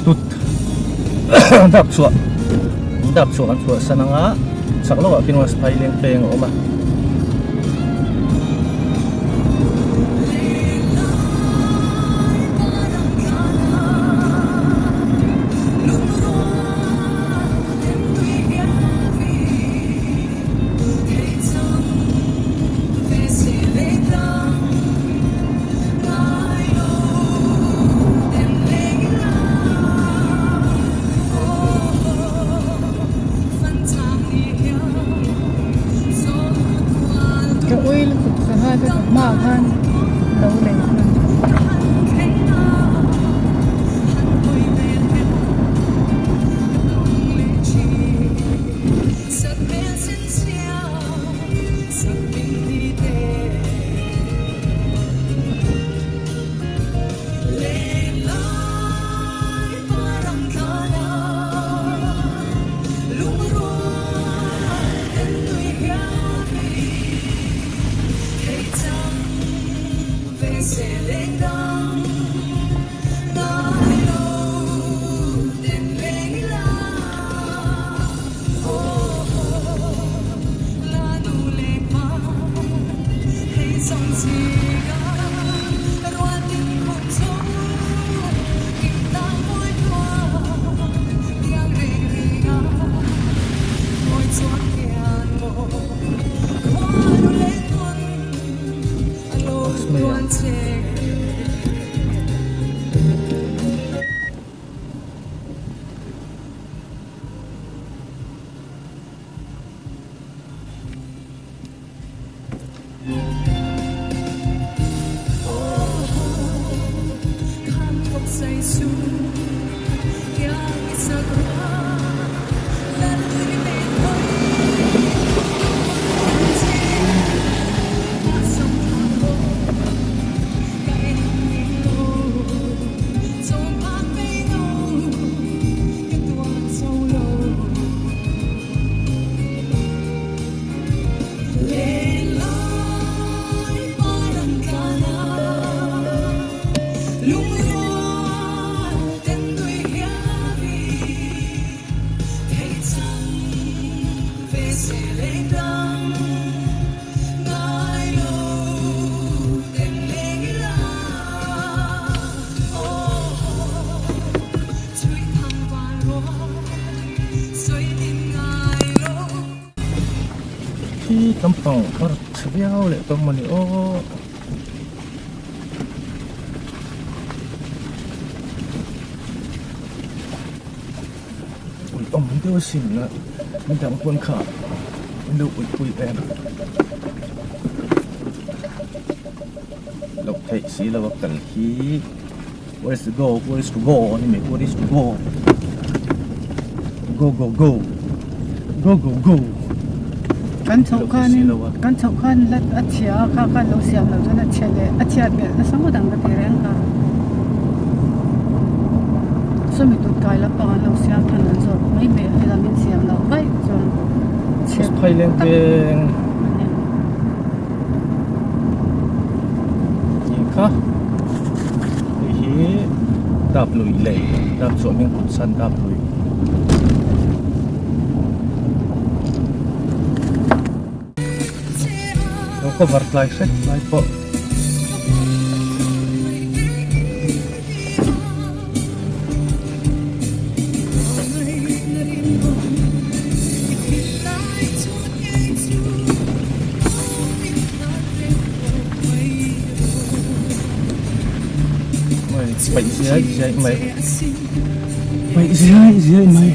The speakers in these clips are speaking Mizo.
Tut dap chhuah dap chhuah kan chhuah san anga chak lawkah khian west phaileng peng a awm a. Ka ui lutuk sangha te hmaah khan lo lei hman. Khi lampang par chhe viau leh tawh mawni aw. Ui awm deuh asin la midang pawn kha an lo uipui em loh theih si lo a kal hi where is to go where is to go ani mai where is to go go go go go go go Kan chhoh khanin kan chhoh khan la a chhia a kha khan lo siam loh chuan a chhia leh a chhiat hmel nasa ngawt ang ka ti reng kha. Sawmi tut kai lampang an lo siam than an zawt mai mai a helam in siam loh vaih chuan chhiat tak a ni. Nih kha hei hi dap lui lei dap chhuah hming kut san dap lui. Lo cover tlai hret lai pawh. Paih ziai ziai mai paih ziai ziai mai.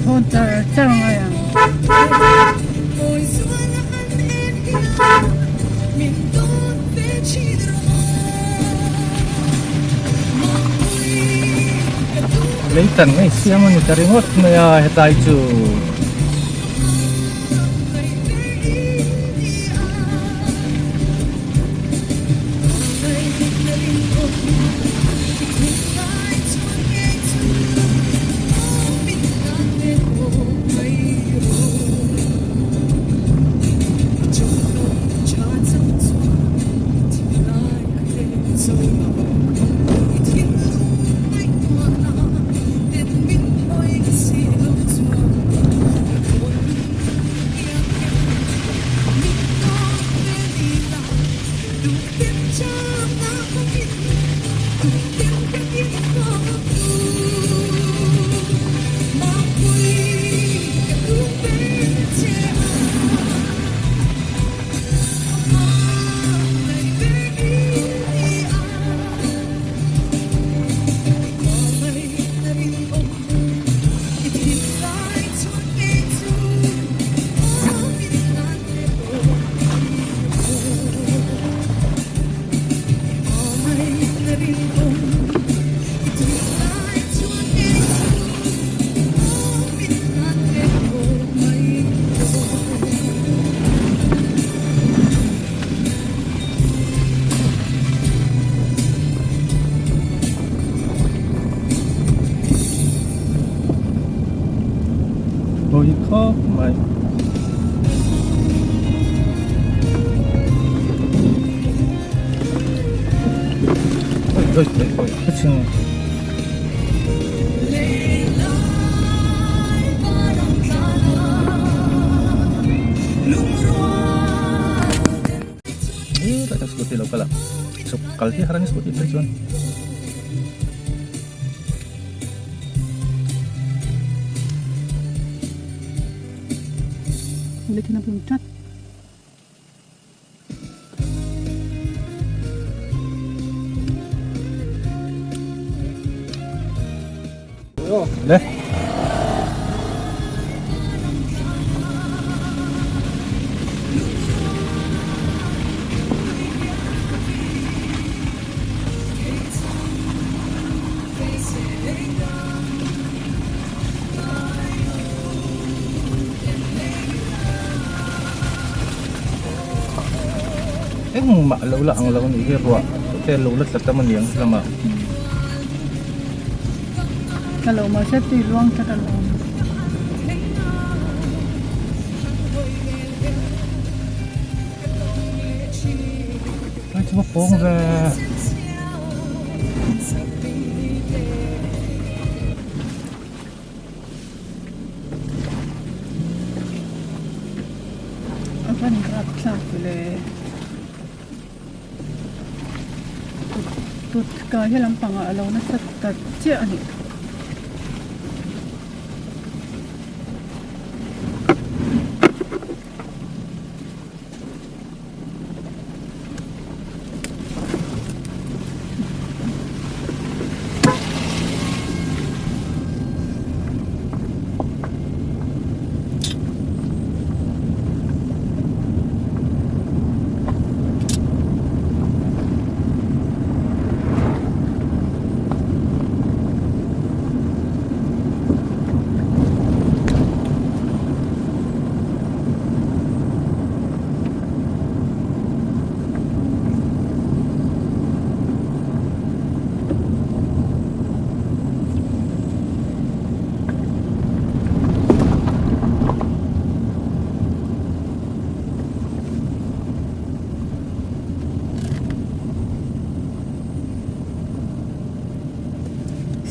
Phone char char ngai ang. tan ngei siam a ni ta ringawt mai a hetlai chu. Pawi khawp mai. Oi oi oi oi ka chhing. Hetah hian scooty a lo kal a chhuk kal hi har a ni scooty phei chuan. Le. Engmah lo la ang lo nih hi ruah te lo la tla tam a niang lamah. Tla lo mahse tui luang tlat a lo awm. Ai chu va pawng ve. A van rap thlak le tut kai he lampangah a lo nasa ta chiah a ni.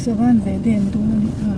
Savan ve den dun a nih kha.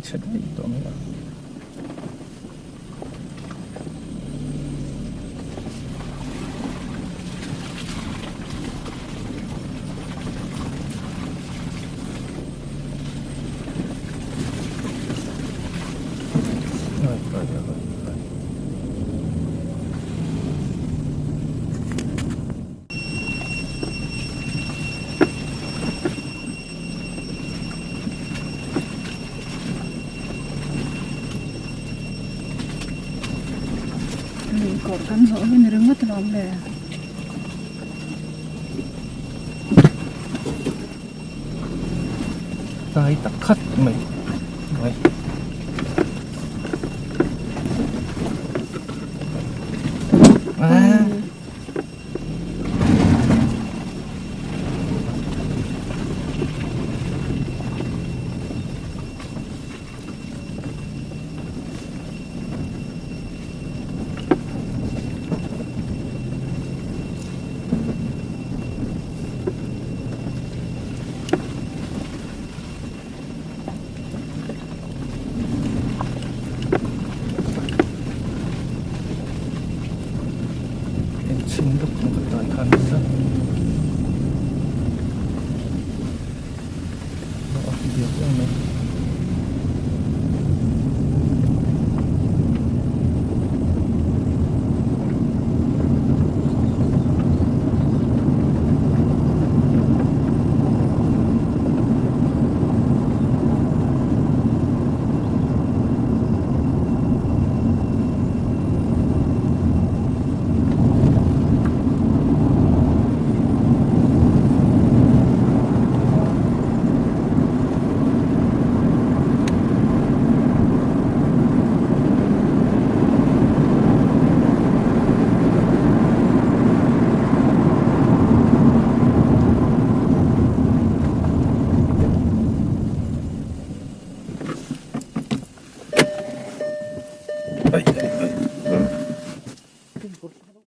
Leng chhe daih tawh mai a. Lui kawr kan zawh hi ni ringawt alawm le. Tai tak khat mai mai. Ah. Chhim lawk ang ka tai khan nasa a biak em mai.